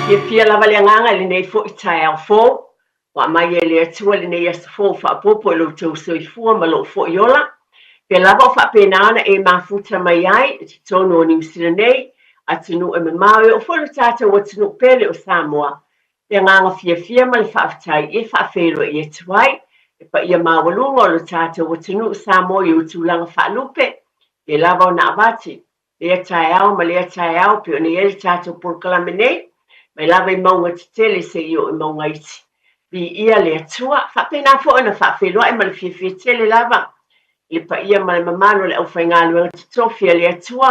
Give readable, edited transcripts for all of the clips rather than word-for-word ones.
Fiafia lava le agaga i lenei foi taeao fou, ua aumai e le Atua lenei aso fou faaopoopo i lo outou soifua ma lou foi ola. Pea lava o faapena ona e mafuta mai ai i totonu o Niu Sila nei, atunuu e mamao e oo foi lo tatou atunuu pele o Samoa. Le agaga fiafia ma le faafetai e faafeiloai atu ai le paia maualuga o lo tatou atunuu Samoa i ou tulaga faalupe, pei lava ona avatu lea taeao ma lea taeao pei ona i ai le tatou polokalame nei, mai lava i mauga tetele seia oo i mauga iti. Viia le Atua. Faapena foi ona faafeiloai ma le fiafia tele lava i le paia ma le mamalu o le aufaigaluega totofi a le Atua,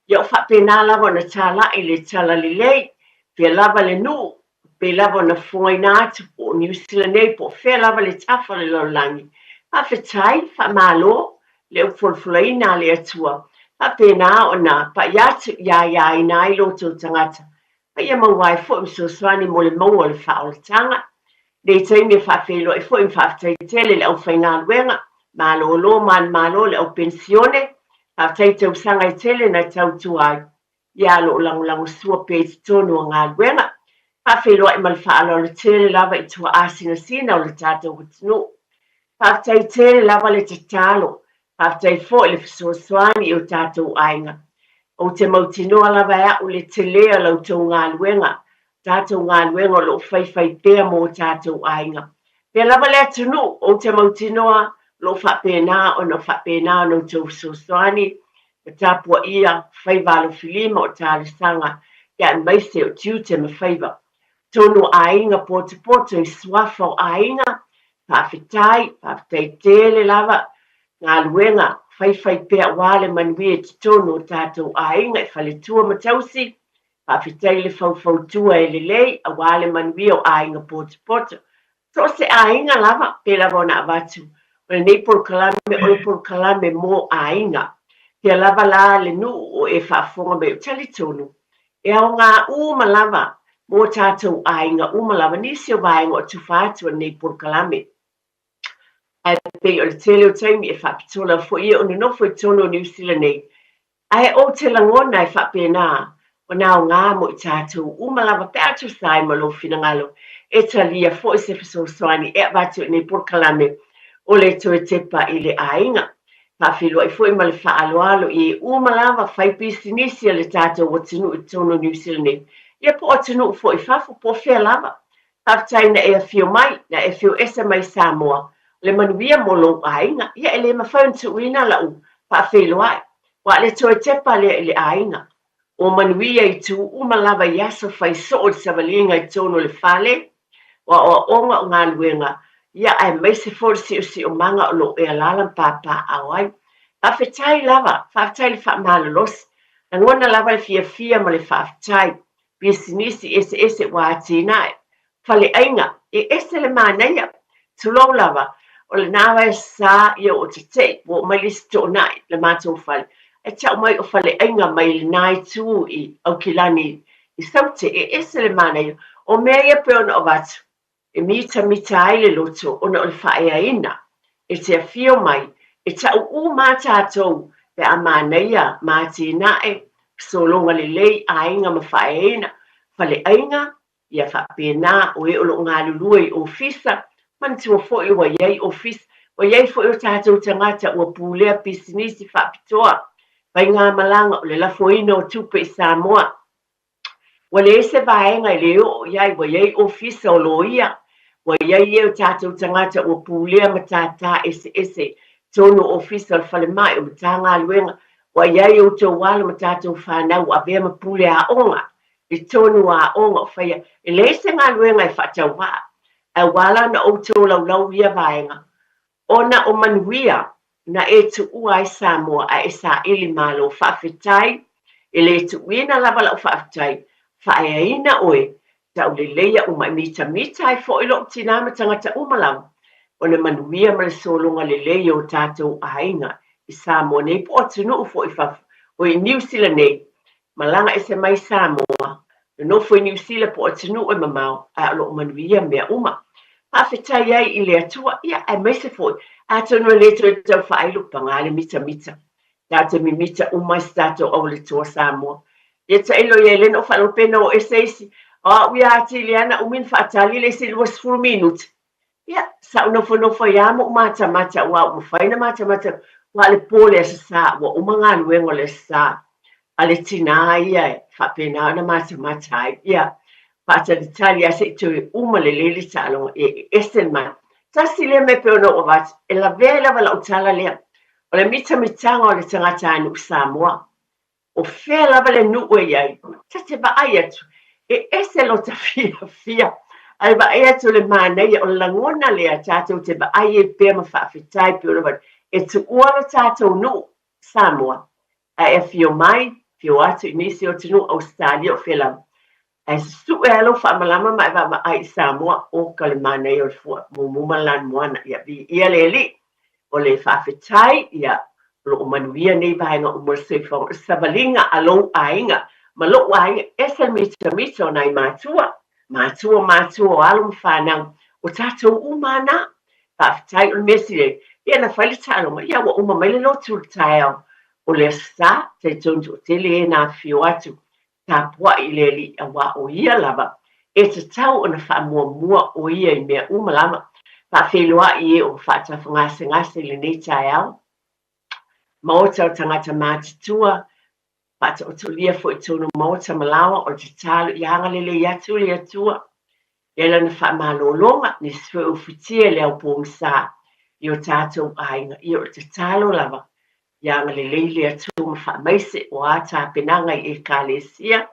ia o faapena lava ona talai le talalelei, fea lava le nuu, pei lava ona fofogaina atu po o Niu Sila nei po o fea lava le tafa o le lalolagi. Faafetai, faamalo le upu folafolaina a le Atua, faapena ona pai atu ia aiaina ai lo outou tagata, ma ia maua ai foi fesoasoani mo le maua o le faaolataga. Nei taimi e faafeiloai foi ma faafetai tele i le aufaigaluega, malolo manumalo le au penisione, faafetai i tausaga e tele na tautua ai ia lo o lagolagosua pea i totonu o galuega. Faafeiloai ma le faaaloalo tele lava i tuaa sinasina o le tatou atunuu. Faafetai tele lava le tatalo, faafetai foi le fesoasoani i o tatou aiga. Ou te mautinoa lava e a'u le tele o la outou galuega, tatou galuega o lo o faifai pea mo o tatou aiga. Pea lava le atunuu, ou te mautinoa o lo o faapena ona faapena ona outou fesoasoani ma tapuaia faiva alofilima o talosaga aemaise o tiute ma faiva. Tonu o aiga potopoto i suafa o aiga, faafetai, faafetai tele lava galuega faifai pea aua le manuia i totonu o tatou aiga i faletua ma tausi, faafetai le faufautua e lelei aua le manuia o aiga potopoto. So o se aiga lava, pei lava ona avatu, o lenei polokalame o le polokalame mo aiga. Pea lava la le nuu o e faafofoga mai o talitonu, e aoga uma lava mo tatou aiga uma lava nisi o vaega o tufa atu o lenei polokalame. Ae pei o le tele o taimi e faapitola foi e o nonofo i totonu o Niu Sila nei, Ae ou te lagona e faapena, ona aoga mo i tatou uma lava pe a tusa ai ma lou finagalo e talia foi se fesoasoani e avatu i nei polokalame o le toe tepa i le aiga. Faafeiloai foi ma le faaaloalo i e uma lava fai pisinisi a le tatou atunuu i totonu o Niu Sila nei, ia po o atunuu foi i fafo po o fea lava. Faafetai na e afio mai, na e afio ese mai Samoa, o le manuia mo lou aiga. Ia e le mafai ona tuuina la'u faafeiloai, ua le toe tepa lea i le aiga. Ua manuia i itu uma lava i aso fai soo i le savaliga i totonu o le fale, o aoaoga o galuega, ia aemaise foi le siosiomaga o lo o e alaala ma papaaao ai. Faafetai lava, faafetai le faamalolosi. Lagona lava le fiafia ma le faafetai. Pisinisi eseese ua atinae, faleaiga, e ese le manaia. Tulou lava, o lena vae sa ia ua tetei, ua oo mai le isi toonai le matou fale, ae tau mai o faleaiga mai lena itu i Aukilani i Saute, e ese le manaia. O mea ia pei ona avatu, e mitamita ai le loto ona o le faaeaina e te afio mai e ta'u uma tatou pe a manaia ma atinae sologa lelei aiga ma faaeaina faleaiga ia faapena o e o lo'o galulue i ofisa manatua foi ua iai ofisa ua iai foi o tatou tagata ua pulea pisinisi faapitoa faigamalaga o le lafoina o tupe i Samoa. Ua leai se vaega e le oo i ai, ua i ai ofisa o loia, ua i ai e o tatou tagata ua pulea matata eseese i totonu o ofisa o le falemai, o Matagaluega, ua i ai outou alo ma tatou fanau ua avea ma pule aoga i totonu o aoga o faia. E leai se galuega e faatauvaa, ae ua ala ona outou laulau ia vaega, Ona o manuia na e tuua ai Samoa a e saili malo faafetai e le tuuina lava lau faafetai faaeaina oe tauleleia uma e mitamita ai foi lou tina ma tagata uma lava ona manuia ma le sologa lelei o tatou aiga i Samoa nei po o atunuu foi i fafo o i Niu Sila nei Malaga ese mai Samoa, nonofo i Niu Sila po o atunuu e mamao, ae o lo o manuia mea uma. Faafetai ai i le Atua, ia, aemaise foi, atonu e le toe tau faailo, paga le mitamita. Tatou te mimita uma i se tatou aualetoa Samoa. Ia tailo i ai, lea na ou faalogopena o ese isi, O au ia atili lava na umi ona faatali le isi 20 minute. Ia, sa ou nofonofo ai lava ma ou matamata aua ua mafai ona matamata aua o le po o le Aso Sa ua uma galuega o le Aso Sa a le tinā ia e faapena ona matamata ai. Ia, faatalitali lava se i toe uma lelei le taaloga, ia e ese le manaia. Tasi lea mea e pei ona ou avatu, e lavea ai lava lau tala lea, o le mitamitaga o le tagatanuu Samoa. O fea lava le nuu e i ai, ta te vaai atu, e ese lota fiafia, ae vaai atu le manaia, o le lagona lea tatou te vaai ai pea ma faafetai pei ona avatu, e tuua lo tatou nuu, Samoa, ae afio mai, afio atu i nisi o atunuu, Ausetalia, o fea lava, Ae susue lava lou faamalama ma e vaavaai i Samoa, oka le manaia o le fua mumu ma le lanumoana. Ia, viia le Alii. O le faafetai, ia, o lo o manuia nei vaega uma o le soifuaga, o le savaliga a lou aiga ma lou aiga, ese le mitamita o nai matua, matua o matua o alo ma fanau, o tatou uma lava na. Faafetai, o le mea sili ai, ia na fai le taaloga, ia ua uma mai le lotu i le taeao o le Aso Sa, talitonu toatele e na afifio atu tapuai i le Alii aua o Ia lava e tatau ona faamuamua o Ia i mea uma lava. Faafeiloai e o faatafagasegase i lenei taeao. Maota o tagata matutua, faataotolia foi tonu maota ma laoa o le tatalo ia agalelei atu le Atua i lana faamalologa, nisi foi o ufitia i le ao pogisa i o tatou aiga. Ia o le tatalo lava Ia agalelei le Atua ma faamaise o a tapenaga i Ekalesia,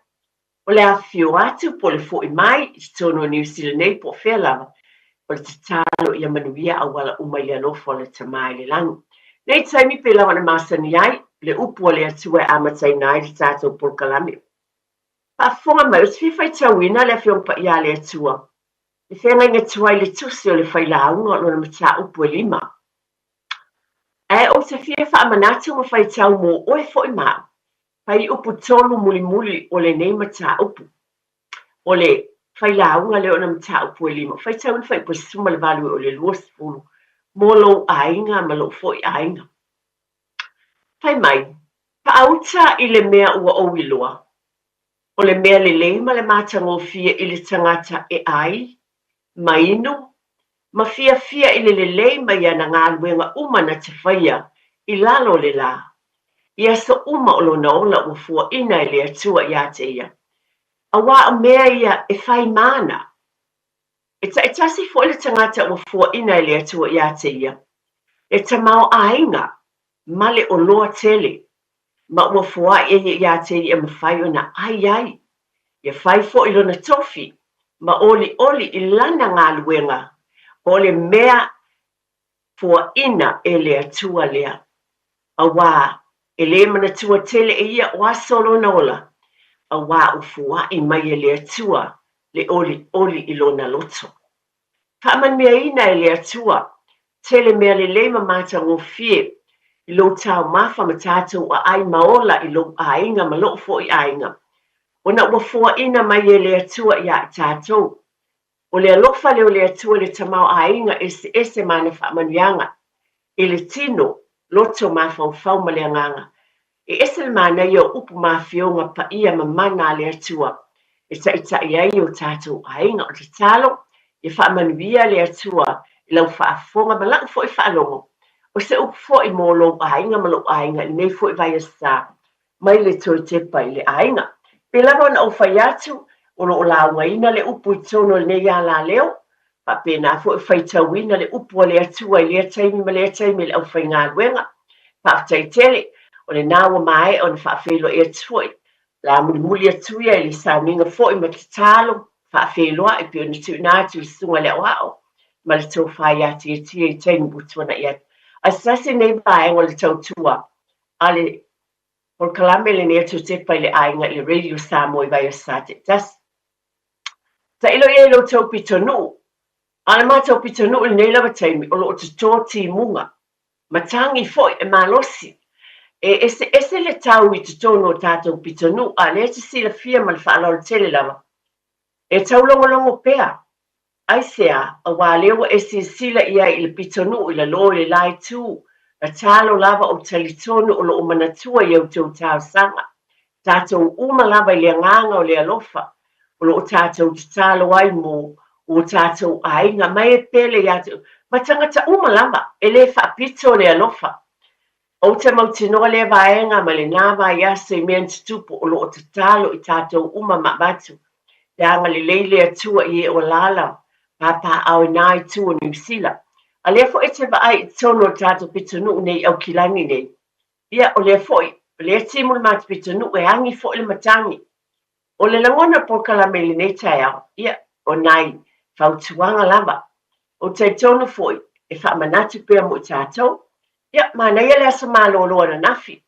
o le afifio atu po o le foi mai i totonu o Niu Sila nei po o fea lava, o le tatalo ia manuia auala uma i le alofa o le Tama i le Lagi. Nei taimi pei lava ona masani ai le upu a le Atua e amataina ai le tatou polokalame. Faafofoga mai, ou te fia faitauina le Afioga Paia a le Atua, le feagaiga tuai i le tusi o le Failauga o lona mataupu e lima. Ae ou te fia faamanatu ma faitau mō oe foi ma au, fuaiupu tolu mulimuli o lenei mataupu. O le failauga lea o na mataupu e lima, faitauina fuaiupu e 18 e o le 20 mō lou aiga ma lou foi aiga. Fai mai, Paauta i le mea ua ou iloa, o le mea lelei ma le matagofie i le tagata e ai, ma inu, ma fiafia i le lelei mai ana galuega uma na te faia i lalo o le lā, i aso uma o lona ola ua fuaina e le Atua iā te ia, auā o mea ia e fai māna. E taitasi foi le tagata ua fuaina e le Atua iā te ia, le tamaoaiga ma le oloa tele, ma ua foai e ia iā te ia e mafai ona ai ai. Ia fai foi lona tofi ma olioli i lana galuega, o le mea foaina e le Atua lea. Auā, e lē manatua tele e ia o aso lona ola, auā ua foai mai e le Atua le olioli i lona loto. Faamanuiaina e le Atua, tele mea lelei ma matagofie i lou taumafa ma tatou aai ma ola i lou aiga ma lou foi aiga, ona ua foaina mai e le Atua iā i tatou. O le alofa lea o le Atua i le tamaoaiga eseese ma ana faamanuiaga, i le tino, loto mafaufau ma le agaga. E ese le manaia o upu ma afioga paia ma mana a le Atua e taitai ai o tatou aiga. O le tatalo, ia faamanuia le Atua i lau faafofoga ma lau foi faalogo. O se upu foi mo lou aiga ma lou aiga i lenei foi vaiaso mai le toe tepa i le aiga. Pei lava ona ou fai atu, o lo o laugaina le upu i totonu o lenei alaleo, faapena foi o faitauina le upu a le Atua i lea taimi ma lea taimi e le aufaigaluega. Faafetai tele, o lena ua maea ona faafeiloai atu foi. La mulimuli atu ia i le sauniga foi ma tatalo faafeiloai pei ona tuuina atu i le susuga i le aoao ma le tofa ia Tiatia i taimi ua tuanai atu. A se tasi lenei vaega o le tautua a le polokalame lenei a Totepa i le aiga i le Radio Samoa i Vaiaso Sa taitasi. Tailo i ai lo outou pitonuu. A o le matou pitonuu i lenei lava taimi o lo o toto timuga, ma tagi foi e malosi. E eseese le tau i totonu o tatou pitonuu, a o lea e te silafia ma le faaaloalo tele lava, e taulogologo pea Aisea, auā lea ua e silasila i ai i le pitonuu i lalo i le la itu, tatalo lava ou talitonu o lo o manatua i a outou talosaga, tatou uma lava i le agaga o le alofa. O lo o tatou tatalo ai mo o tatou aiga ma e pele ia te ma tagata uma lava, e le faapito le alofa. Ou te mautinoa lea vaega ma lena vaiaso i mea na tutupu o lo o tatalo i tatou uma ma avatu le agalelei le Atua i e o alaala papaaao i na itu o Niu Sila. A lea foi e te vaai i totonu o le tatou pitonuu nei i Aukilani nei, ia o lea foi, o lea timu le matou pitonuu e agi foi le matagi. O le lagona o le polokalame i lenei taeao, ia, o nai fautuaga lava. Ou te talitonu foi, e faamanatu pea mo i tatou. Ia, manaia le aso malolo ananafi,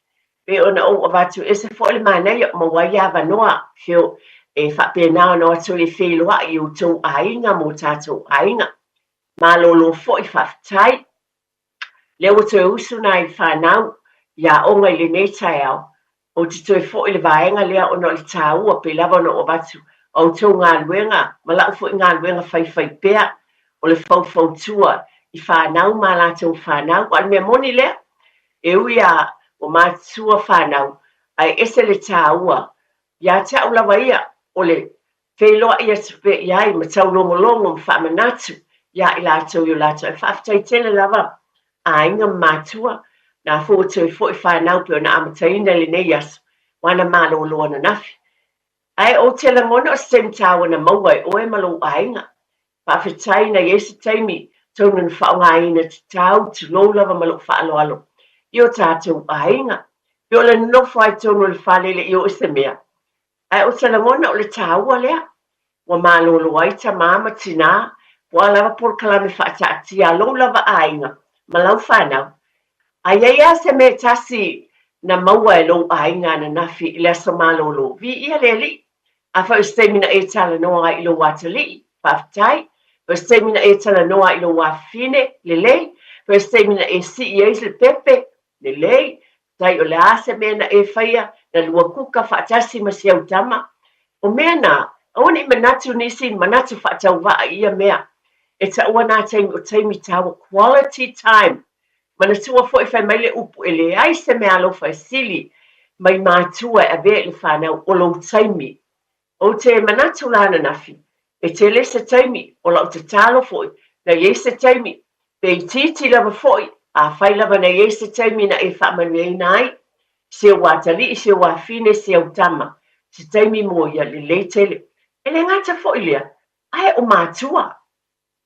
pei ona ou avatu ese foi le manaia o maua ai avanoa feo e faapena ona o atu ai e feiloai i outou aiga ma o tatou aiga. Malolo foi, faafetai. Lea ua toe usu nai fanau i aoga i lenei taeao, ou te toe foi i le vaega lea ona o le taua pei lava ona ou avatu a outou galuega ma lau foi galuega faifaipea o le faufautua i fanau ma a latou fanau. A o le mea moni lea, e ui a ua matutua fanau, ae ese le taua ia te au lava ia o le feiloai atu pea i ai ma taulogologo ma faamanatu iā i latou i o latou. Ae faafetai tele lava aiga ma matua, na foi ua toe foi fanau pei ona amataina i lenei aso, ua na malolo ananafi. Ae ou te lagona o se taimi taua na maua e oe ma lou aiga. Faafetai na i ai se taimi tonu na faaaogaina tatau, tulou lava ma lou faaaloalo i o tatou aiga. Pei o le nonofo ai tonu o le fale le i oo i se mea. Ae ou te lagona o le taua lea. Ua malolo ai tamā ma tinā, po o a lava polokalame faataatia a lou lava aiga ma lau fanau. A i ai lava se mea e tasi na maua e lou aiga ananafi i le aso malolo, viia le Alii. Afai o se taimi na e talanoa ai i lou atalii, faafetai. Afai o se taimi na e talanoa ai i lou afafine, lelei. Afai o se taimi na e sii ai le pepe, lelei. Tai o le a se mea na e faia, na lua kuka faatasi ma si au tama? O mea na, aua ne i manatu nisi manatu faatauvaa i ia mea. E taua nā taimi o taimi taua, quality time. Manatua foi fai mai le upu e leai se mea alofa e sili mai matua e avea i le fanau o lou taimi. Ou te manatu la ananafi, e tele se taimi, o lau tatalo foi, na i ai se taimi, pe itiiti lava foi, afai lava na i ai se taimi na e faamanuiaina ai si ou atalii, si ou afine, si au tama, se taimi mo ia, lelei tele. E le gata foi lea, ae o matua.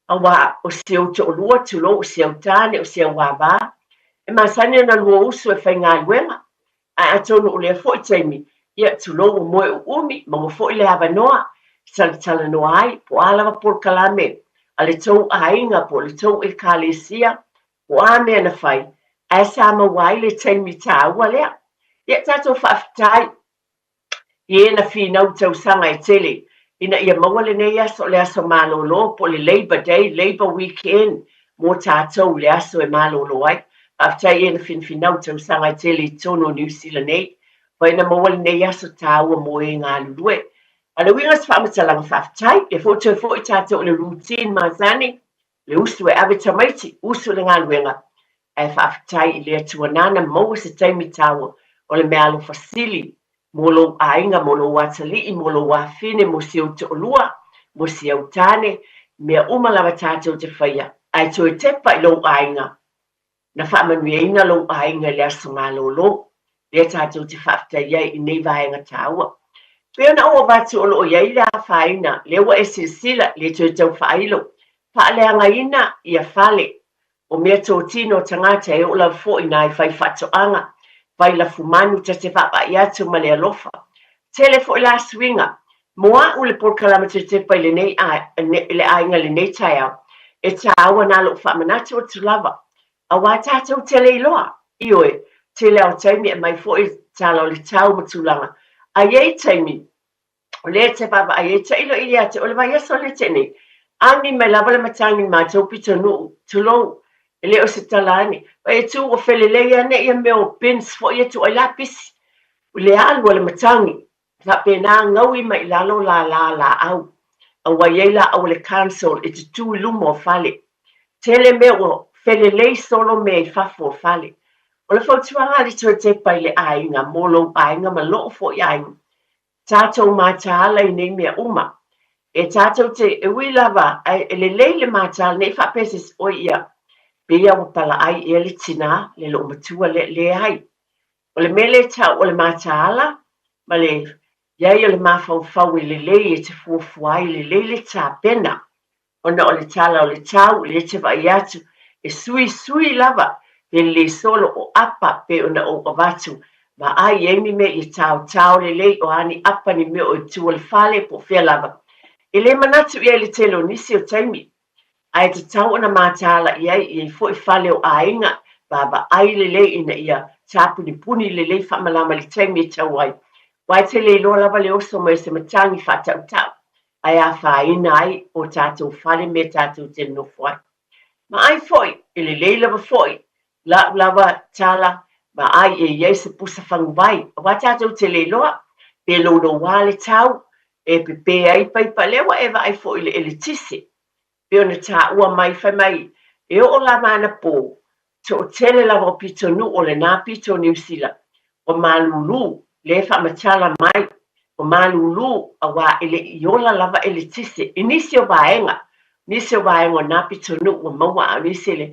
Aua o si ou toalua, tulou, o si au tāne, o si au āvā, e masani ona lua usu e faigaluega, ae atonu o lea foi taimi, ia, tulou, ua moe uumi, maua foi le avanoa e talatalanoa ai, po o a lava polokalame a le tou aiga po o le tou ekalesia, po o a mea na fai, ae sa maua ai le taimi tāua lea. Ia, tatou faafetai. I e na finau tausaga e tele ina ia maua lenei aso o le aso malolo po o le Labour Day, Labour Weekend mo tatou le aso e malolo ai. Faafetai i e na finafinau tausaga e tele i totonu o Niu Sila nei, whai na maua lenei aso tāua mo e galulue. A le uiga o se faamatalaga faafetai, e foi toe foi tatou i le routine masani, le usu e ave tamaiti, usu i le galuega, ae faafetai i le Atua nāna maua se taimi taua o le meaalofa sili mo lou aiga, mo lou atalii, mo lou afine, mo si ou toalua, mo si au tāne, mea uma lava tatou te faia, ae toe tepa i lou aiga, na faamanuiaina lou aiga i le aso malolo, lea tatou te faafetai ai i nei vaega taua. Pei ona ou avatu o lo o i ai le afaina, lea ua e silasila, le toe tau faailo, faaleagaina ia fale, o mea totino tagata e oo lava foi nai fai faatoaga, fai lafumanu ta te vaavaai atu ma le alofa. Tele foi la suiga mo a'u le polokalame tetepa i lenei le aiga i lenei taeao, e tāua nā lo'u faamanatu atu lava, auā tatou te le iloa, ioe, tele ao taimi e aumai foi tala o le tau ma tulaga, a i ai taimi o lea e te vaavaai ai, tailo ia te oe le vaiaso lea te nei, agi mai lava le matagi i matou pitonuu, tulou, e le o se tala ane, pai e tu ua felelei ane ia mea o bins foi ia tuu ai la pisi, i le alu a le matagi, faapena gaui mai i lalo lala laau, aua e i ai laau a le council e tutū i luma o fale. Tele mea ua felelei solo mea i fafo o fale. O le fautuaga a le Toetepa i le aiga, mo lou aiga ma lou foi aiga. Tatou mataala i nei mea uma. E tatou te, e ui lava, ae e lelei le mataala, ne i faapea se isi, oi ia, pei a ua palaai ea le tinā, le loomatua lea, leai. O le mea lea e tau o le mataala ma le i ai o le mafaufau e lelei e te fuafua ai, lelei le tapena. Ona o le tala o le tau, lea e te vaai atu, e suisui lava, pe lelei solo o apa, pei ona ou avatu, vaai i ai ni mea ia taotao lelei, o a ni apa ni mea o i tua o le fale, po o fea lava. E le manatu i ai le tele o nisi o taimi, ae tatau ona mataala i ai, i ai foi fale o aiga, vaavaai lelei ina ia tapunipuni lelei faamalama i le taimi e tau ai. Aua e te le iloa lava le oso mai o se matagi faatautau, ae afaina ai o tatou fale mea tatou te nonofo ai. Ma ai foi, e lelei lava foi la'u lava tala ma ai e i ai se pusa faguvai, aua tatou te le iloa pe louloua le tau e pepē ai paipa, lea ua e vaai foi i le eletise, pei ona taua mai, fai mai, e oo lava anapo, toatele lava o pitonuu o lena pito o Niu Sila, ua malūlū, lea e faamatala mai, ua malūlū auā e le i ola lava eletise i nisi o vaega, nisi o vaega o na pitonuu ua maua a o nisi e le.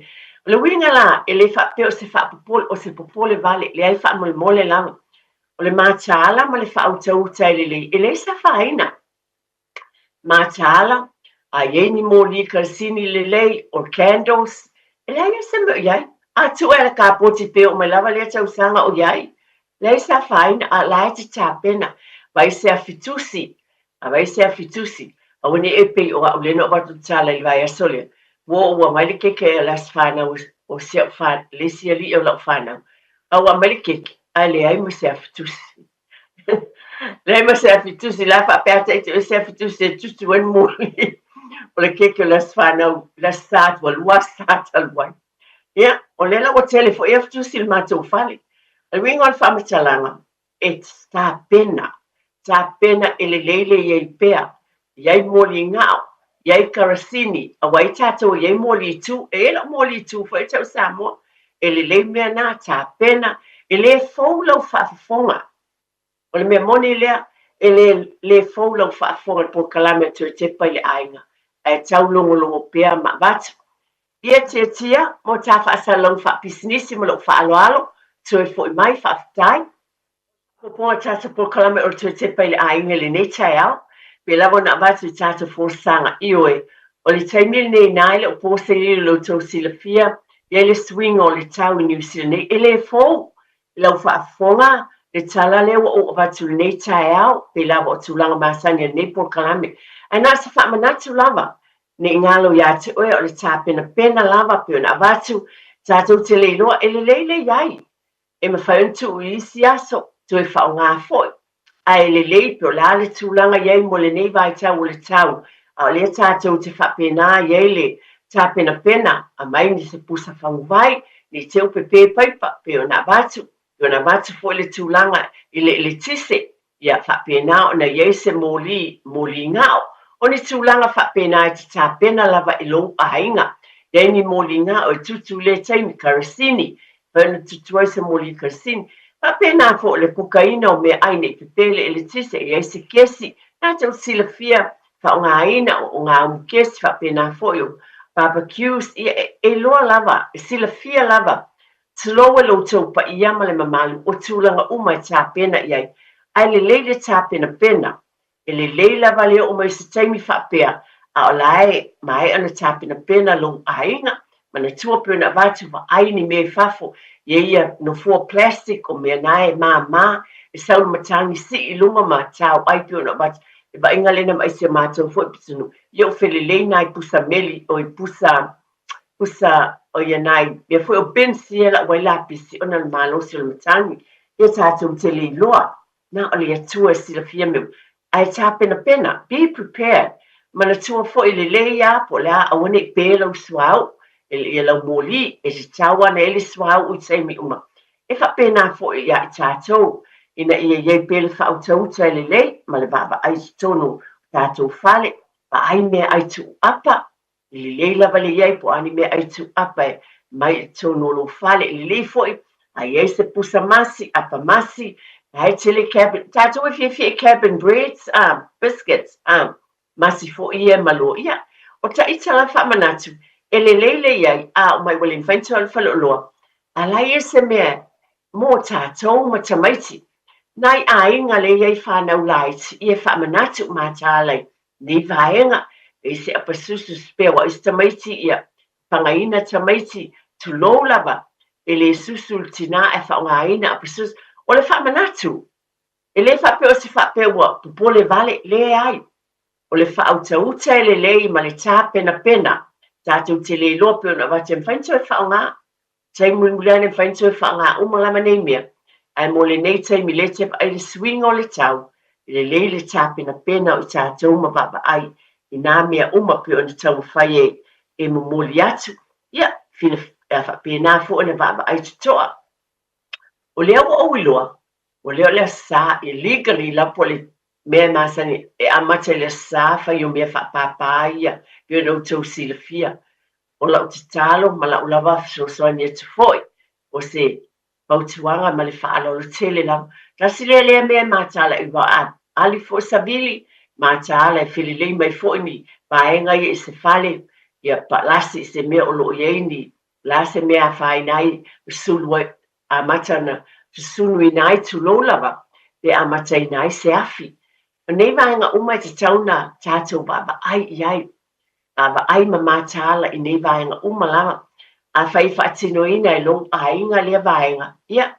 O le uiga la, e le faapea o se faapopole, o se popole vale, leai faamolemole lava. O le mataala ma le faautauta e lelei, e leai se afaina. Mataala, a i ai ni moli kalasini lelei or candles, e leai lava se mea o i ai. A tuu e le kapoti pe oo mai lava lea tausaga o i ai, leai se afaina, a o la e te tapena. Vaai se afi tusi, a vaai se afi tusi, aua ne i e pei o au lea na ou avatu le tala i le vaiaso lea, ua oo ua aumai le keke o le aso fanau o si au whanau, le isi alii o lau whanau, a ua aumai le keke, ae leai ma se afi tusi. Leai ma se afi tusi, la faapea ata i se afi tusi e tutu ai le moli. O le keke o le aso fanau, le aso Sa, ua lua aso Sa talu ai. Ia, o lea la ua tele foi afi tusi i le matou fale. O le uiga o le faamatalaga, e tapena, tapena e lelei le i ai pea, i ai moli gao, i ai karasini, aua i tatou i ai moli tū, e i ai lau moli tū foi tau Samoa, e lelei mea nā, tapena, e le fou lau faafofoga. O le mea moni lea, e le, le fou lau faafofoga i le polokalame a Toe Tepa i le Aiga, ae taulogologo pea ma avatu. Ia tiatia mo tā faasalalauga faapisinisi ma lou faaaloalo, toe foi mai, faafetai. Ko a tatou polokalame o le toe tepa i le aiga i lenei taeao, pei lava ona avatu i tatou folasaga, ioe, o le taimi lenei na e le o po se lilo i lo outou silafia i ai le suiga o le tau i Niu Sila nei, e le fou i lau faafofoga le tala lea ua ou avatu i lenei taeao, pei lava o tulaga masani o lenei polokalame. Ae na o se faamanatu lava, ne i galo ia te oe o le tapenapena lava pei ona avatu, tatou te le iloa e lelei le i ai E mafai ona tuu i isi aso, toe faaaoga foi. Ae lelei pe o le a le tulaga i ai mo lenei vaitau o le tau, a o lea tatou te faapena i ai le tapenapena, aumai ni se pusa faguvai, ni teu pepe paipa, pei ona avatu, pei ona avatu foi le tulaga i le eletise, Ia faapena ona i ai se moli, moli gao. O ni tulaga faapena e te tapena lava i lou aiga. I ai ni moli gao e tutu i lea taimi, karasini, fai ona tutu ai se moli karasini. Faapena foi o le kukaina o meaai nei pepe le eletise, i ai se kesi, tatou silafia faaaogaina o ngā umu kesi, faapena foi o barbecues, ia e iloa lava, e silafia lava Tulou e lo outou paia ma le mamalu o tulaga uma e tapena i ai, ae lelei le tapenapena. E lelei lava le oo mai o se taimi faapea, a o la e maea ona tapenapena lou aiga, manatua pei ona avatu vaai ni mea i fafo, i ai ia nofoa plastic o mea na e māmā, e sau le matagi sii i luga ma tao ai pei ona avatu. Le vaaiga lea na vaai si a matou foi pitonuu, ia o felelei nai pusa meli, oi pusa Pusa, o ia nai mea foi o bins ia lau ai lapisi ona o le malosi o le matagi. Ia tatou te le iloa, na o le Atua e silafia mea uma. Ae tapenapena, be prepared. Manatua foi lelei a po o le a, aua ne i pē lau suauu, ia lau moli, e tatau ana ai le suauu i taimi uma. E faapena foi ia i tatou, ina ia i ai pea le faautauta e lelei ma le vaavaai i totonu o tatou fale, vaai meaai tuuapa, E lelei lava le i ai po o a ni meaai tuuapa e mai i totonu o lou fale. E lelei foi a i ai se pusa masi, apa masi, La e tele cabin, tatou e fiafia i cabin breads, biscuits, masi foi ia e malo. Ia, o ta ita la faamanatu, e lelei le i ai, a o mai ua le mafai ona toe alu i le faleoloa, a la e i ai se mea mo tatou ma tamaiti. Nai aiga lea e i ai fanau laiti, ia e faamanatu mataala i nei vaega, e i ai se apasusu spare aua o isi tamaiti, ia, pagaina tamaiti, tulou lava, e le susu le tina ae faaaogaina apasusu. O le faamanatu, e le faapea o se faapea ua popole vale, leai. O le faautauta e lelei ma le tapenapena, tatou te le iloa pei ona avatu e mafai ona toe faaaoga. Taimi mulimuli ane e mafai ona toe faaaoga uma lava nei mea, ae mo lenei taimi lea e te vaai i le suiga o le tau, e lelei le tapenapena o i tatou ma vaavaai i nā mea uma pei ona taumafai e e momoli atu. Ia, fina, a faapena foi ona vaavaai totoa. O lea ua ou iloa, ua lea o le Aso Sa, illegally lava po o le mea e masani e amata i le Aso Sa fai o mea faapāpā ia, pei ona outou silafia. O lau tatalo ma lau lava fesoasoani atu foi, o se fautuaga ma le faaaloalo tele lava. Tasi lea lea mea e mataala i a ali foi savili, mataala e felelei mai foi ni vaega ia i se fale, ia palasi i se mea o lo o i ai ni, o le a se mea e afaina ai, sulu ai, amata ona susunuina ai, tulou lava, pe amataina ai se afi. O nei vaega uma e tatau ona tatou vaavaai i ai, vaavaai ma mataala i nei vaega uma lava. Afai e faatinoina e lou aiga lea vaega, ia,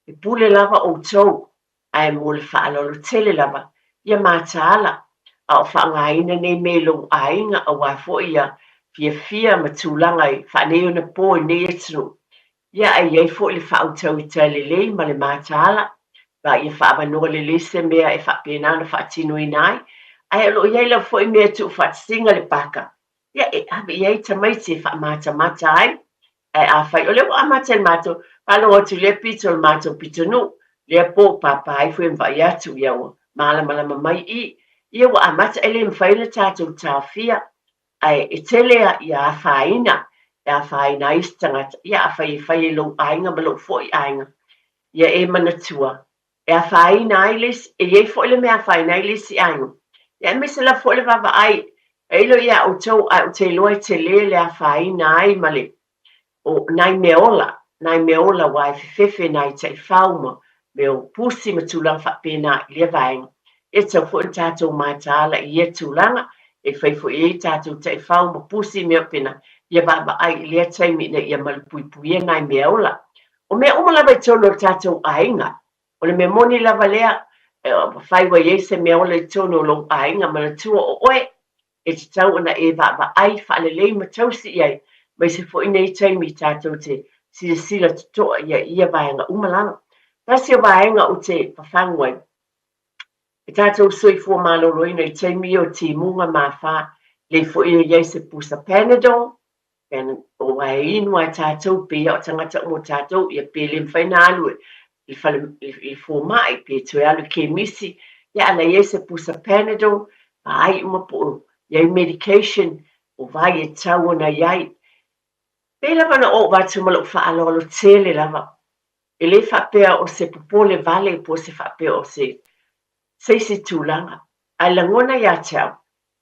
e pule lava outou, ae mo le faaaloalo tele lava, ia mataala, a o faaaogaina nei mea i lou aiga aua foi ia fiafia ma tulaga i faaneionapo i nei atunuu. Ia, ae i ai foi le faautauita lelei ma le mataala, ma ia faaavanoa lelei se mea e faapena ona faatinoina ai. Ae o lo o i ai lava foi mea e tuufaatasiga le paka, ia, e ave i ai tamaiti e faamatamata ai. Ae afai, o lea ua amata i le matou faalogo atu i lea pito o le matou pitonuu, lea po o pāpā ifo ia ma vaai atu, ia ua malamalama mai i, ia ua amata, e le mafai ona tatou taofia. Ae e tele ia afaina, e afaina ai isi tagata. Ia afai e fai e lou aiga ma lou foi aiga, ia e manatua, e afaina ai le isi, e i ai foi le mea e afaina ai le isi aiga. Ia aemaise lava foi le vaavaai, e ilo iā outou, ae ou te iloa e tele le afaina ai ma le o nai mea ola, nai mea ola aua e fefefe nai taifau ma mea o pusi ma tulaga faapena i lea vaega. E tatau foi ona tatou mataala i ia tulaga, e fai foi i ai tatou taifau ma pusi mea faapena, ia vaavaai i lea taimi ina ia malupuipuia nai mea ola. O mea uma lava i totonu o le tatou aiga, O le mea moni lava lea, afai ua i ai se mea ola i totonu o lou aiga, manatua o oe, e tatau ona e vaavaai faalelei ma tausi i ai, aemaise foi nei taimi tatou te silasila totoa i ai i ia vaega uma lava. Tasi o vaega ou te fafagu ai, e tatou soifua maloloina i taimi ia o timuga ma afa, lei foi e i ai se pusa Panadol, Aua e inu lava e tatou, pei lava o tagata uma o tatou, ia pe le mafai ona alu i le fale i le fomai, pe toe alu i kemisi, ia a na i ai se pusa Panadol, vaai uma po o i ai medication, o vai e tatau ona i ai. Pei lava ona ou avatu ma lou faaaloalo tele lava, e le faapea o se popole vale po o se faapea o se se isi tulaga, ae lagona ia te au,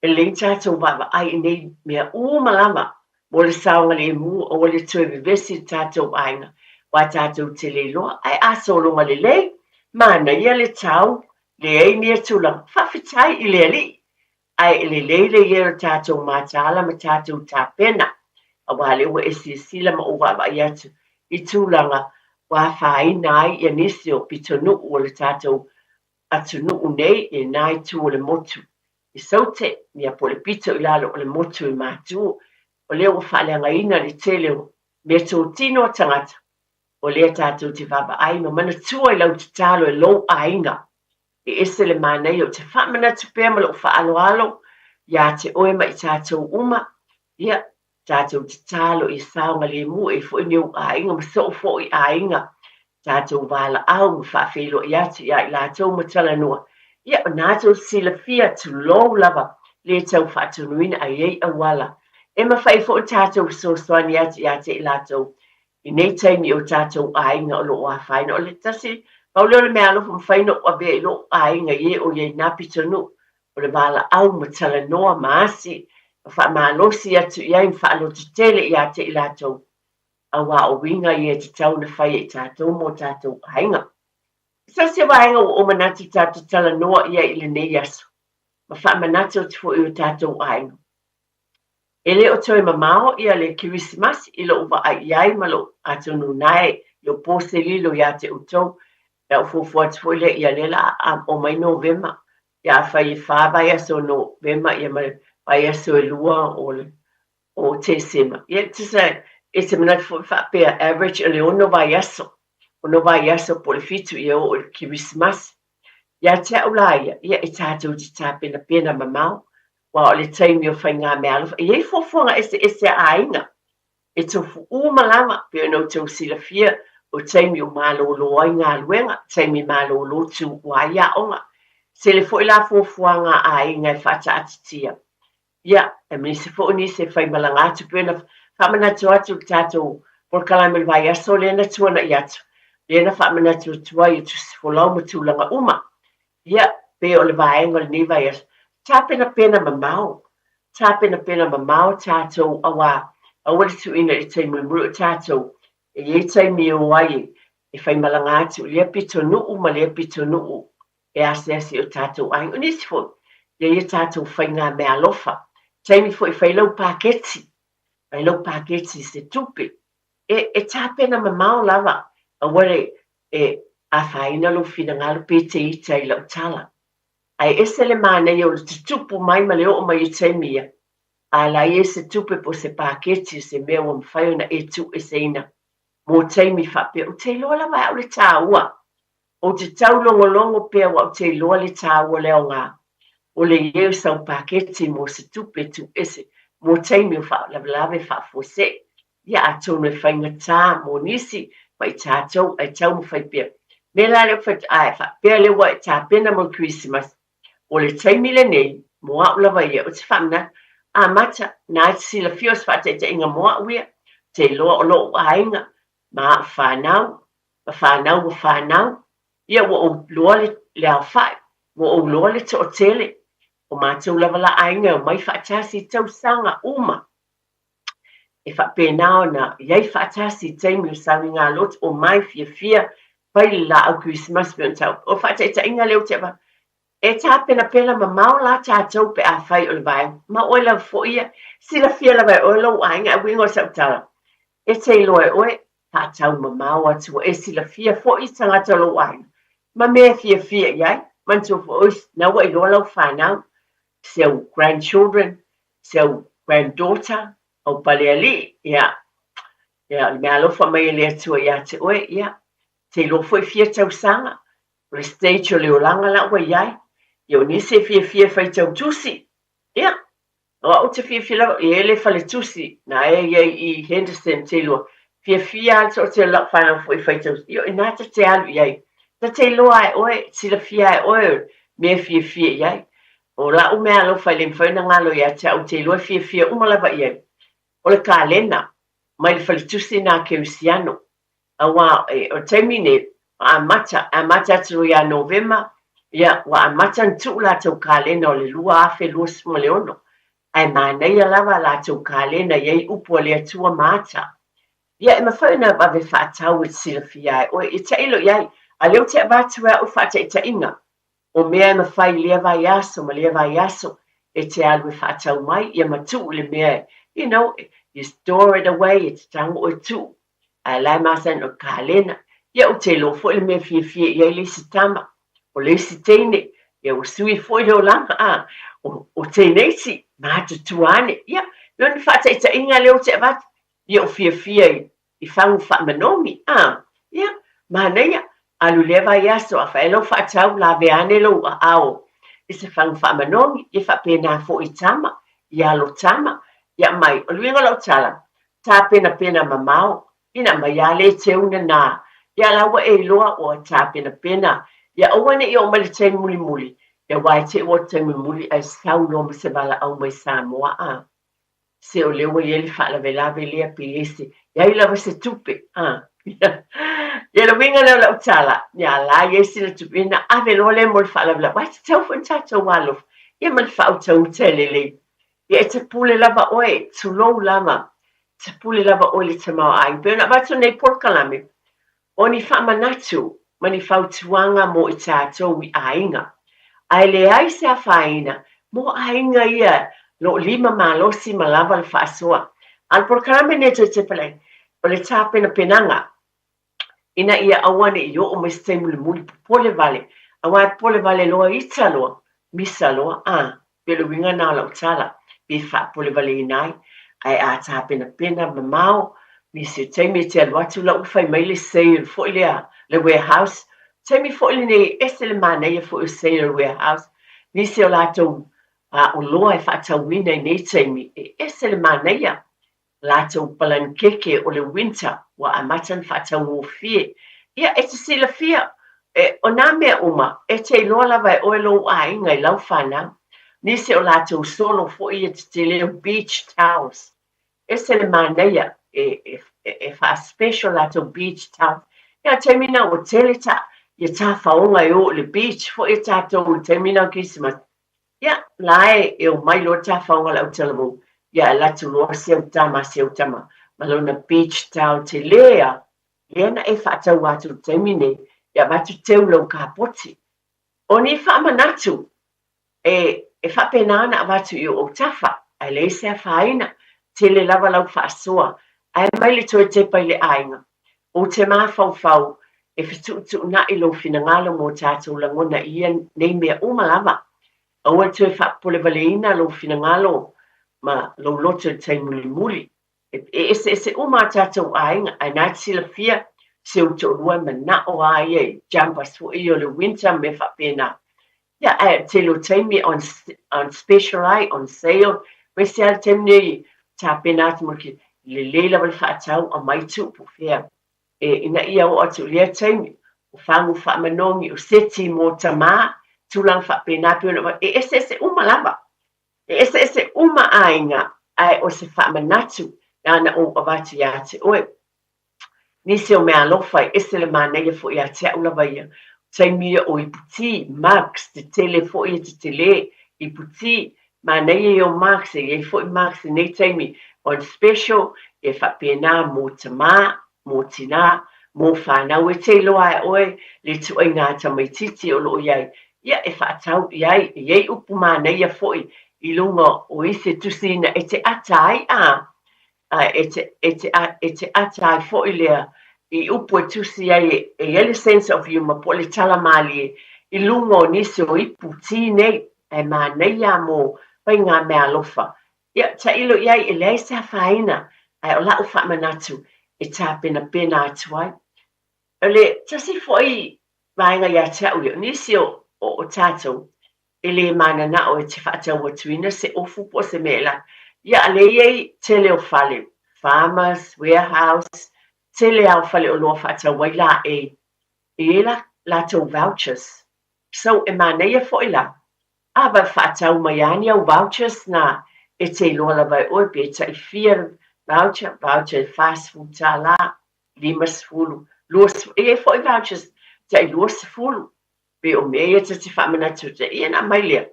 E lelei tatou vaavaai i nei mea uma lava mo le saogalemu aua le toe vevesi i le tatou aiga aua tatou te le iloa ae a sologa lelei, manaia le tau, leai nia tulaga, faafetai i le Alii ae e lelei le i ai o le tatou mataala ma tatou tapena aua lea ua e silasila ma ou vaavaai atu i tulaga ua afaina ai ia nisi o pitonuu o le tatou atunuu nei i lena itu o le motu i Saute, ia po o le pito i lalo o le motu i Matu. O lea ua faaleagaina le tele o meatotino a tagata, o lea tatou te vaavaai ma manatua i lau tatalo e lou aiga. E ese le manaia ou te faamanatu pea ma lou faaaloalo iā te oe ma i tatou uma, ia, tatou tatalo ia saogalemu e foi ni ou aiga ma sou foi aiga, tatou valaau ma faafeiloai atu iā i latou ma talanoa, ia o na tou silafia tulou lava le tau faatonuina a i ai auala e mafai foi ona tatou fesoasoani atu ia te i latou i nei taimi o tatou aiga o lo o afaina. O le tasi Pau lea o le meaalofa e mafai ona ou avea i lou aiga i e o i ai i na pitonuu, o le valaau ma talanoa ma asi ma faamalosi atu i ai ma faalototele ia te i latou, aua o uiga ia e tatau ona fai e i tatou mo tatou aiga. So se vaega ua ou manatu tatou te talanoa i ai i lenei aso, ma faamanatu atu foi i o tatou aiga. E le o toe mamao ia le Kerisimasi i lou vaai i ai ma lou, atonu nae i o po se lilo ia te outou, le a ou fuafua atu foi lea ia lea la a omai Novema, ia afai e fa vaiaso o Novema ia ma vaiaso e lua o le o Tesema. Ia tusa e te manatu foi faapea average o le ono vaiaso, ono vaiaso po o le fitu ia oo i le Kerisimasi. Ia te au la ia, ia e tatou te tapenapena mamao, aua o le taimi o faigameaalofa, e i ai fuafuaga eseese a aiga, e tofu uma lava, pei ona outou silafia, o taimi o malolo ai galuega, taimi malolo tuua ai aoga. Tele foi la fuafuaga a aiga e faataatitia. Ia, aemaise foi o nisi e faimalaga atu, pei ona faamanatu atu i le tatou polokalame o le vaiaso lea na tuanai atu, lea na faamanatu atu ai i tusi folau ma tulaga uma. Ia, pei o le vaega o lenei vaiaso, tapenapena mamao, tapenapena mamao tatou aua aua le tuuina i le taimi mulimuli o tatou e i ai taimi e o ai e faimalaga atu i lea pitonuu ma lea pitonuu e asiasi i o tatou aiga. O nisi foi, e i ai a tatou faigameaalofa, taimi foi e fai lau paketi, fai lau paketi i se tupe, e, e tapena mamao lava, aua le e afaina lou finagalo pe te ita i lau tala. Ae ese le manaia o le tutupu mai ma le oo mai i taimi ia, a la i ai se tupe po o se paketi o se mea ua mafai ona e tuueseina mo taimi faapea. Ou te iloa lava e au le taua. Ou te taulogologo pea aua ou te iloa le taua o le aoga o le i ai o sau paketi mo se tupe tuuese mo taimi o faalavelave faafuasei. Ia atonu e faigata mo nisi ma i tatou ae taumafai pea. Mea la lea ua ae faapea lea ua e tapena mo le Kerisimasi, o le taimi lenei mo au lava ia, ou te faamanatu, amata, na e te silafia o se faataitaiga mo au ia, ou te iloa o lou aiga ma au fanau, ma fanau ua fanau, ia ua ou iloa le, le aofai, ua ou iloa le toatele, o matou lava la aiga e omai faatasi i tausaga uma. E faapena ona i ai faatasi i taimi o sauniga lotu, omai fiafia, fai le laau Kerisimasi pei ona taua. O le faataitaiga lea ou te avatu, e tapenapena mamao la tatou pe afai o le vaega, ma oe lava foi ia, silafia lava e oe lou aiga, ae uiga o sau tala, e te iloa e oe, faatau mamao atu ua e silafia foi tagata o lou aiga, ma mea e fiafia i ai, manatua foi oe, na ua iloa lau fanau, si au grandchildren, si au granddaughter, au palealii, ia, ia, o le mea alofa mai e le Atua ia te oe, ia, te iloa foi fia tausaga, o le stage o le olaga la ua i ai, ia o nisi e fiafia e faitau tusi, ia, O au te fiafia lava, e i ai le faletusi na e i ai i Henderson te iloa, fiafia lava le toatele o lau fanau foi e faitau, ioe, ina ta te alu i ai. Ta te iloa e oe, silafia e oe mea e fiafia i ai. O lau mea alofa e le mafai ona galo ia te au, te iloa e fiafia uma lava i ai. O le kalena, mai le faletusi na Kerisiano. Aua o le taimi nei, ua amata, e amata atu loa ia Novema, ia, ua amata ona tuu latou kalena o le 2026. Ae manaia lava latou kalena e i ai upu a le Atua ma ata. Ia, e mafai ona vave faatau e te silafia ai oe, ia tailo i ai. A o lea ou te avatu e au faataitaiga, o mea e mafai i lea vaiaso ma lea vaiaso e te alu e faatau mai, ia ma tuu i le mea, you know, you store it away, e te tago oe tuu. Ae la e masani o le kalena. Ia ou te iloa foi le mea e fiafia i ai le isi tama, o le isi teine, ia ua sui foi le olaga, a, o, o teineiti, matutua ane. Ia, o le faataitaiga lea ou te avatu, ia ou fiafia i, i fagu faamanogi, a, ia, manaia, alu i lea vaiaso, a fai lau faatau, lave ane lou aao i se fagu faamanogi, ia faapena foi i tama, i alo tama, ia mai, o le uiga o lau tala, tapenapena mamao, ina mai a le teu nana, ia la ua e iloa ua tapenapena, ia aua ne i oo mai le taimi mulimuli, ia aua e te i ua o le taimi mulimuli ae sau loa ma se valaau mai Samoa a. Se o lea ua i ai le faalavelave lea pe i ai se, i ai lava se tupe a. Ia, le uiga lea o lau tala, ia la i ai sina tupe, ia ona ave loa lea mo le faalavelave. Aua e tatau foi ona tatou alolofa, ia ma le faautauta e lelei. Ia e te pule lava oe, tulou lava, e te pule lava oe i le tamaoaiga. E pei ona avatu lenei polokalame, o ni faamanatu ma ni fautuaga mo i tatou i aiga. Ae leai se afaina mo aiga ia lo lima malosi ma lava le faasoa. A o le polokalame lenei toe tepa ai, o le tapenapenaga ina ia aua ne i oo mai se taimi mulimuli popole vale, aua e popole vale loa ita loa, misa loa, a, pei o le uiga lena o lau tala, pe faapolevaleina ai, ae a tapenapena mamao nisi o taimi e te alu atu la ua fai mai le sale foi lea le warehouse, taimi foi lenei e ese le manaia foi o sale o le warehouse, nisi o latou oloa e faatauina i nei taimi e ese le manaia. latou palanikeke o le winter ua amata ona faataugofie. Ia, e te silafia, e, o nā mea uma, e te iloa lava e oe lou aiga i lau fanau. Nisi o latou solo foi ia tetele o beach towels. Ese le manaia e, e, e faa-special latou beach towels. Ia, taimi na ua tele ta, ia tafaoga e o i le beach foi e tatou i le taimi na o Kerisimasi. Ia, la e, e omai loa tafaoga le autalavou, ia e alu atu loa si au tama, si au tama, ma lona beach towel tele a, lea na e faatau atu i le taimi nei, ia avatu teu lau kapoti. O ni faamanatu, e, e faapena ona avatu i ou autafa, ae leai se afaina, tele lava lau faasoa, ae mai le toe tepa i le aiga. Ou te mafaufau e fetuutuunai lou finagalo mo tatou lagona i ia nei mea uma lava. Aua le toe faapolevaleina lou finagalo ma lou loto i le tai mulimuli. E eseese uma a tatou aiga, ae na te silafia si ou toalua e manao a ia i jumpers foi ia o le winter ma mea faapena. Ia, ae o le tele o taimi on, on special ai, on sale, aemaise lava le taimi nei tapena atu mo le lelei lava le faatau, aumai tuu po o fea. E, ina ia oo atu i lea taimi, o fagu faamanogi, o seti mo tamā, tulaga faapena pei ona e eseese uma lava. E eseese uma aiga, ae o se faamanatu na ona ou avatu ia te oe. Nisi o meaalofa e ese le manaia foi ia te au lava ia. Taimi ia o iputī, mugs, tetele foi e tetele, iputī, manaia ia o mugs, e i ai foi mugs i nei taimi on special, e faapena mo tamā, mo tinā, mo whanau e te iloa e oe le ituaiga tamaititi o lo o i ai, ia e faatau i ai, e i ai upu manaia foi i luga o isi tusi ina e te ata ai a a e te, e te, e te ata ai foi lea i upu e tusi ai e i ai le sense of humour po o le tala mālie i luga o nisi o ipu tī nei ae manaia mō faiga meaalofa. Ia, tailo i ai e leai se afaina, ae o la'u faamanatu e tapenapena atu ai. O le tasi foi vaega ia te au ia, o nisi o, o, o tatou, e le mananao e te faatau atuina se ofu po o se mea la. Ia, a lea e i ai tele o fale, farmers, warehouse, tele lava o faleoloa faatau ai laei, e i ai la latou vouchers. So, e manaia foi la, a va faatau mai lava ni au vouchers na e te iloa lava e oe pe tai fia voucher, voucher e $40, 50, 20, e i ai foi vouchers tai 20. Pei o mea ia ta te faamanatu atu ai, ia ona aumai lea,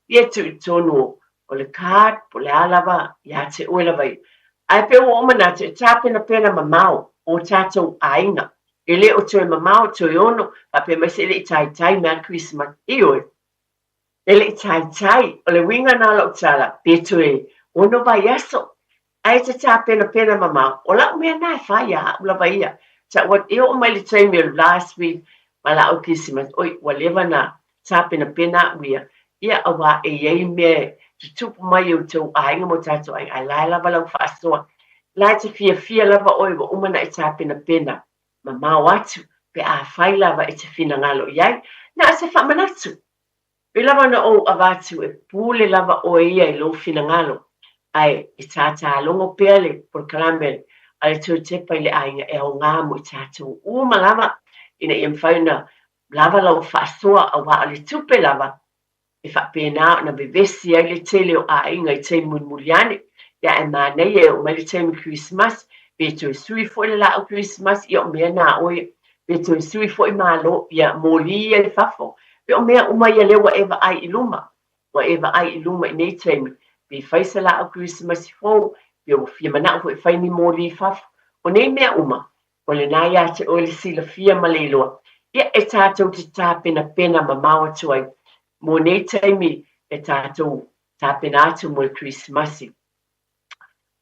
ia tuu i totonu o le card po o le a lava ia te oe lava ia. Ae pei ua ou manatu e tapenapena mamao o tatou aiga. E le o toe mamao, toe ono, faapea mai se e le i taitai mai lava le Kerisimasi. Ioe, e le i taitai. O le uiga lena o lau tala, pe toe ono vaiaso, Ae te tapenapena mamao, o la'u mea na e fai ia a'u lava ia. Ta'u atu, e oo mai le taimi o le last week ma la'u Kerisimasi, oi, ua leva na tapenapena a'u ia, ia auā e i ai mea e tutupu mai i outou aiga ma o tatou aiga, ae la e lava lau faasoa. La e te fiafia lava oe ua uma na e tapenapena mamao atu pe afai lava e te finagalo i ai. Na o se faamanatu. Pei lava ona ou avatu e pule lava oe ia i lou finagalo, ae e tātālogo pea le polokalame a le Toe Tepa i le Aiga e aoga mo i tatou uma lava ina ia mafai ona lava lau faasoa aua o le tupe lava e faapena ona vevesi ai le tele o aiga i taimi mulimuli ane. Ia ae manaia e oo mai le taimi Kerisimasi Pe toe sui foi le laau Kerisimasi, ia o mea na a oe. Pe toe sui foi malo, ia moli ia i fafo. Pe o mea uma ia lea ua e vaai i luma. Ua e vaai i luma i nei taimi, pe fai se laau Kerisimasi fou, pe ua fia manao foi e fai ni moli i fafo. O nei mea uma, o lena ia te oe le silafia ma le iloa, ia e tatou te tapenapena mamao atu ai mo nei taimi e tatou tapena atu mo le Kerisimasi.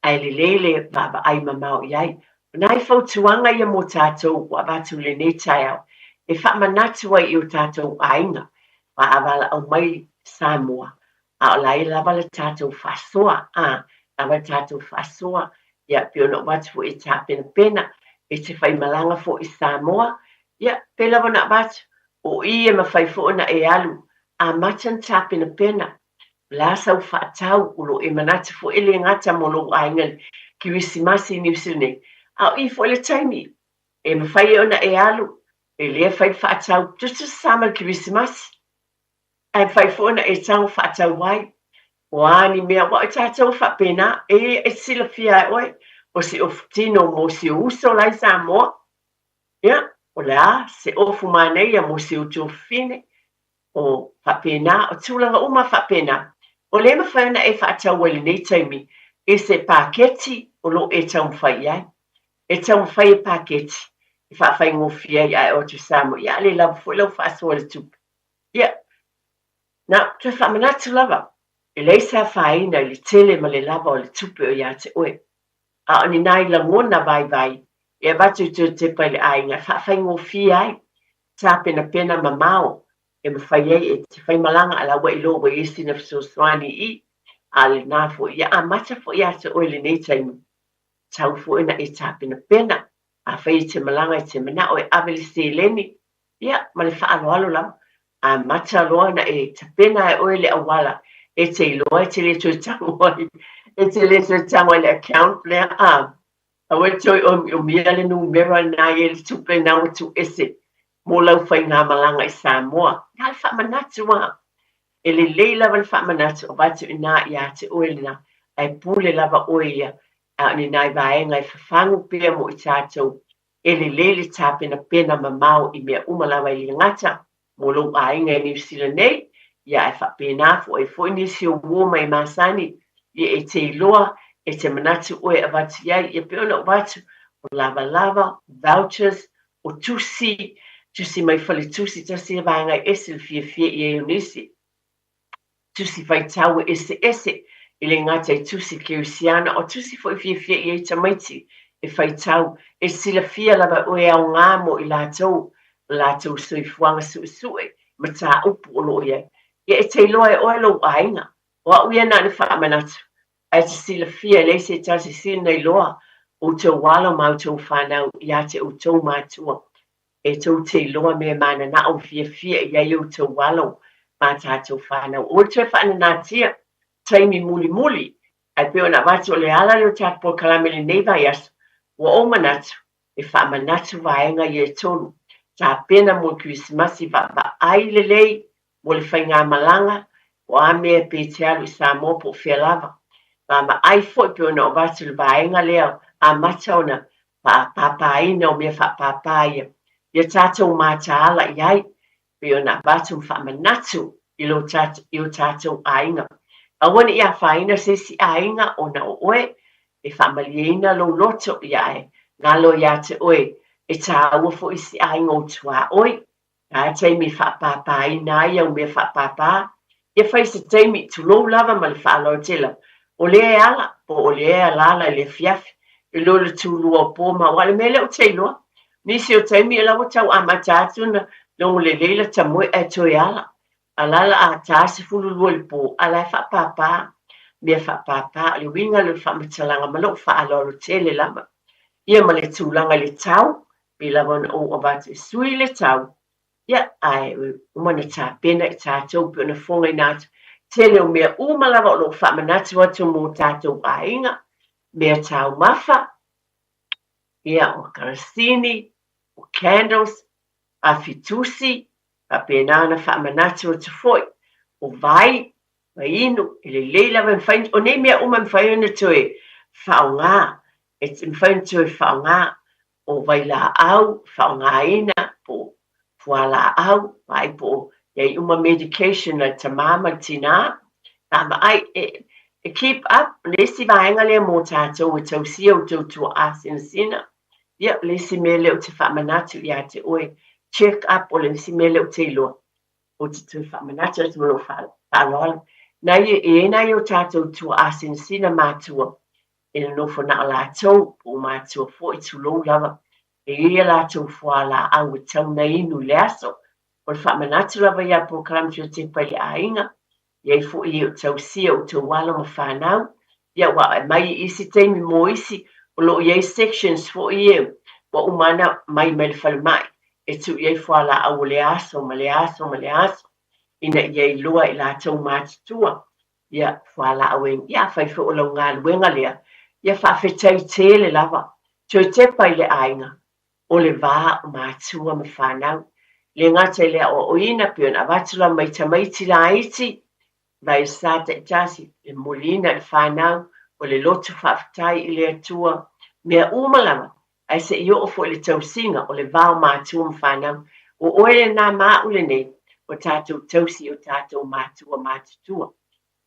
Ae lelei le vaavaai mamao i ai. O nai fautuaga ia mo tatou ua avatu i lenei taeao e faamanatu ai i o tatou aiga faavalaau mai Samoa, a o laia lava le tatou faasoa, a, lava le tatou faasoa, ia, pei ona ou avatu foi e tapenapena, e te faimalaga foi i Samoa, ia, pei lava ona avatu, o i e mafai foi ona e alu, amata ona tapenapena, o le a sau faatau, o lo o e manatu foi e le gata mo lou aiga i le Kerisimasi i Niu Sila nei, a o i foi le taimi e mafai ai ona e alu, e le fai le faatau, tutusa sa ma le Kerisimasi. Ae mafai foi ona e tago faatau ai. O a ni mea, aua o tatou e faapena, e e silafia e oe, o se ofu tino mo si ou uso la i Samoa. Ia, o le a se ofu manaia mo si ou tuafafine, o faapena, o tulaga uma faapena. O lea e mafai ona e faatau ai i lenei taimi i se paketi o lo o e taumafai i ai. E taumafai e paketi e faafaigofie ai a e o atu i Samoa, ia a le lava foi lau faasoa i le tupe. Ia, na toe faamanatu lava, e leai se afaina i le tele ma le lava o le tupe o ia te oe. A o ni nai lagona vaivai e avatu i toe tepa i le aiga e faafaigofie ai, tapenapena mamao e mafai ai e te faimalaga a la ua iloa ua i ai sina fesoasoani i i, a o lena foi, ia amata foi ia te oe i lenei taimi, tau foi ona e tapenapena. Afai e te malaga e te manao e ave le seleni, Ia, ma le faaaloalo lava, amata loa ona e tapena e oe le auala e te iloa e te le toe tago ai, e te le toe tago ai i le account lea, a, aua e toe omiomia le numera lena e i ai le tupe lena ua tuuese mo lau faigamalaga i Samoa. Na o le faamanatu lava. E lelei lava le faamanatu, avatu i ina ia te oe lena, ae pule lava oe ia, a o ni nai vaega e fafagu pea mo i tatou E lelei le tapenapena mamao i mea uma lava e le gata mo lou aiga i Niu Sila nei, ia ae faapena foi foi nisi o uo mai masani, ia e te iloa, e te manatu oe e avatu i ai, ia pei ona ou avatu, o lavalava, vouchers, o tusi, tusi mai faletusi, tasi ia vaega e ese le fiafia i ai o nisi. tusi faitau eseese, e le gata i tusi kerisiana, o tusi foi fiafia i ai tamaiti e faitau, e silafia lava oe e aoga mo i latou, o latou soifuaga suesue, mataupu o lo o i ai. Ia e te iloa e oe lou aiga. O au ia na ona faamanatu, ae te silafia e leai se tasi sina iloa outou alo ma outou fanau ia te outou matua. E tou te iloa mea mananao ma fiafia i ai outou alo ma tatou fanau. Aua le toe faananatia taimi mulimuli, ae pei ona avatu o le ala lea o tatou polokalame i lenei vaiaso, ua ou manatu e faamanatu vaega ia e tolu, tapena mo le Kerisimasi, vaavaai lelei mo le faigamalaga, o a mea pe te alu i Samoa po o fea lava. Vaavaai foi pei ona avatu le vaega lea amata ona faapāpāina o mea faapāpā ia, ia tatou mataala i ai, pei ona avatu ma faamanatu i lo i o tatou aiga. Aua ne i afaina se isi aiga ona o oe, e faamalieina lou loto, ia ae galo ia te oe e tāua foi isi aiga o tuaoi, A taimi e faapāpāina ai au mea faapāpā, ia fai se taimi, tulou lava ma le faaaloalo tele, o lea e ala, po o lea e alaala i le afiafi, i lo le tulua o po ma, aua o le mea lea ou te iloa, nisi o taimi o la ua tau amata atu ona logo lelei lata moe ae toe ala. A la la a ta 12 i le po, a la e faapāpā, mea faapāpā, o le uiga lea o le faamatalaga ma lou faaaloalo tele lava. Ia ma le tulaga i le tau, pei lava ona ou avatu e sui le tau, ia, ae uma ona tapena i tatou pei ona fogaina atu. Tele o mea uma lava o lo o faamanatu atu mo tatou aiga, mea taumafa, ia, o karasini, o candles, afi tusi, faapena ona faamanatu atu foi, o vai, vai inu, e lelei lava e mafai, o nei mea uma e mafai ona toe faaaoga. E mafai ona toe faaaoga o vailaau faaaogaina po o fualaau, vaai po o i ai uma medication a le tama ma le tina, vaavaai e e keep up le isi vaega lea mo tatou e tausia outou tuaa sinasina. Ia, o le isi mea lea ou te faamanatu ia te oe, check up o le isi mea lea ou te iloa, ou te toe faamanatu atu ma lou faaaloalo. Nai, e i ai nai o tatou tuaa sinasina matua e nonofo na o latou, po o matua foi, tulou lava, e i ai a latou fualaau e tatau ona inu i le aso. O le faamanatu lava ia polokalame Fiotepa i le aiga, e i ai foi e o tausia outou alo ma fanau, ia ua aumai i isi taimi mo isi, o lo o i ai sections foi ia ua uma ona aumai mai le falemai e tuu i ai fualaau o le aso ma le aso ma le aso ina ia iloa e latou matutua ia fualaau e, ia afai foi o lau galuega lea, ia faafetai tele lava, toe tepa i le aiga, o le va o matua ma fanau. Le gata i le aoaoina, pei ona avatu lava mai tamaiti laiti, vai sa taitasi, le momoliina i le fanau, o le loto faafetai i le Atua, mea uma lava, ae se i oo foi i le tausiga o le va o matua ma fanau. O oe lena ma a'u lenei, ua tatou tausi i o tatou matua matutua.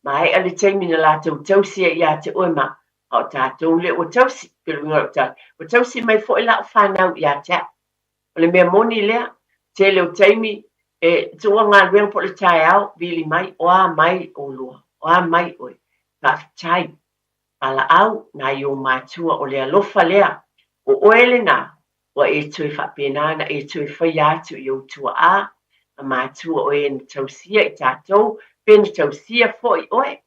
Maea le taimi na latou tausi ai ia te oe ma a o tatou lea ua tausi. Pei o le uiga o lau tala, ua tausi mai foi la'u fanau ia te a'u. O le mea moni lea, tele o taimi e tuua galuega po o le taeao, vili mai, o a mai ʻolua, o a mai ʻoe. Faafetai. Valaau nai ou matua, o le alofa lea, o oe lena, ua e toe faapena ona e toe faia atu i ou tuaa ma matua o e na tausia i tatou, pe na tausia foi oe,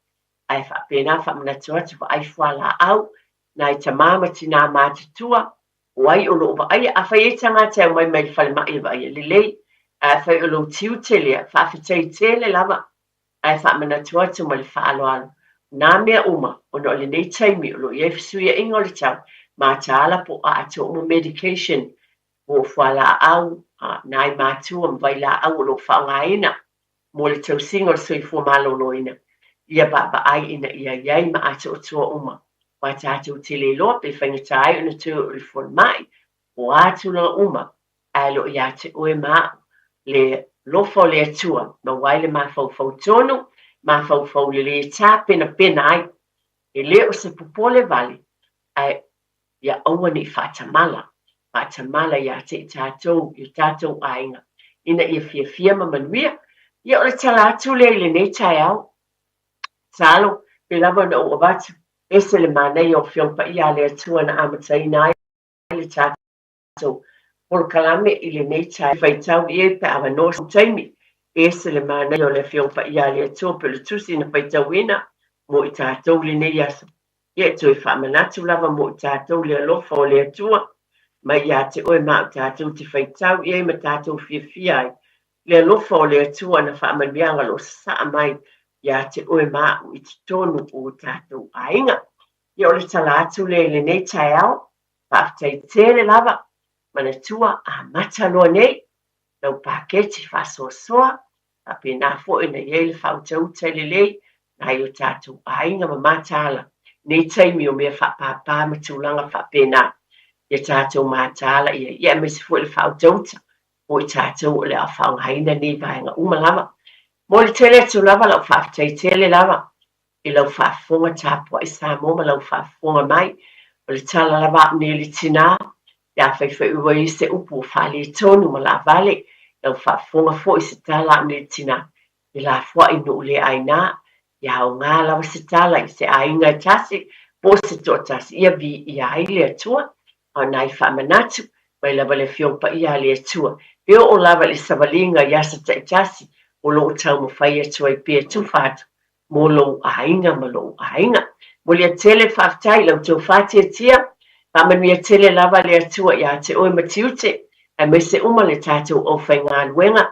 ae faapena faamanatu atu vaai fualaau nai tama ma tinā matutua, o ai o lo o vaaia, afai e i ai tagata e aumai mai le falemai e vaaia, lelei, ae afai o lou tiute lea, faafetai tele lava ae faamanatu atu ma le faaaloalo nā mea uma ona o lenei taimi o lo o i ai fesuiaiga o le tau, mataala po o atoa uma medication po o fualaau nai matua ma vailaau o lo o faaaogaina mo le tausiga o le soifua maloloina, ia vaavaai ina ia i ai ma atoatoa uma. Aua tatou te le iloa pe faigata ai ona toe oo i le falemai po o a tulaga uma ae o lo o ia te oe ma a'u le alofa o le Atua, maua ai le mafaufau tonu, mafaufau lelei e tapenapena ai. E le o se popole wale, ae ia aua ne i faatamala, faatamala ia te i tatou i o tatou aiga, ina ia fiafia ma manuia. Ia o le tala atu lea i lenei taeao. Tatalo, pei lava ona ou avatu, ese le manaia o Afioga Paia a le Atua na amataina ai le tatou. tatou polokalame i lenei taeao. Faitau i ai pe a avanoa se taimi. E ese le manaia o le Afioga Paia a le Atua pei o le tusi na faitauina mo i tatou i lenei aso. Ia e toe faamanatu lava mo i tatou le alofa o le Atua mai ia te oe ma au tatou te faitau i ai ma tatou fiafia ai le alofa o le Atua na faamanuiaga o lo o sasaa mai ia te oe ma au i totonu o tatou aiga. Ia o le tala atu lea i lenei taeao. Faafetai tele lava, manatua amata loa nei lau paketi faasoasoa, faapena foi ona i ai le faautauta lelei nai o tatou aiga ma mataala i nei taimi o mea faapāpā ma tulaga faapena. Ia tatou mataala i ai, ia aemaise foi le faautauta mo i tatou o le a faaaogaina nei vaega uma lava. Momoli tele atu lava lau faafetai tele lava i lau faafofoga tapuai Samoa ma lau faafofoga mai. O le tala lava a au nei le tina, ia afai foi ua i ai se upu ua faaletonu ma laavale, lau faafofoga foi i se tala a au nei le tina, e lafoai nuu le aina, ia aoga lava se tala i se aiga e tasi po o se toatasi, ia viia ai le Atua. A o nai faamanatu mai lava le Afioga Paia a le Atua, e oo lava i le savaliga i aso taitasi o lo o taumafai atu ai pea tufa atu mo lou aiga ma lou aiga. Molia tele faafetai i la outou faatiatia, faamanuia tele lava le Atua ia te oe ma tiute, aemaise uma le tatou aufaigaluega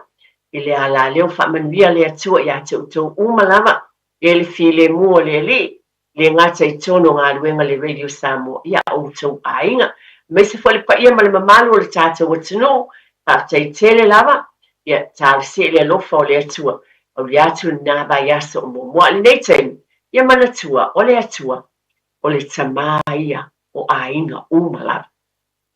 i le alaleo faamanuia le Atua ia te outou uma lava, e le filemu o le Alii le gata i tonu o galuega le Radio Samoa ia outou aiga, aemaise foi le paia ma le mamalu o le tatou atunuu, faafetai tele lava, ia talosia i le alofa o le Atua, aulia atu lena vaiaso o muamua. A o lenei taimi, ia manatua, o le Atua, o le Tama ia. o aiga uma lava.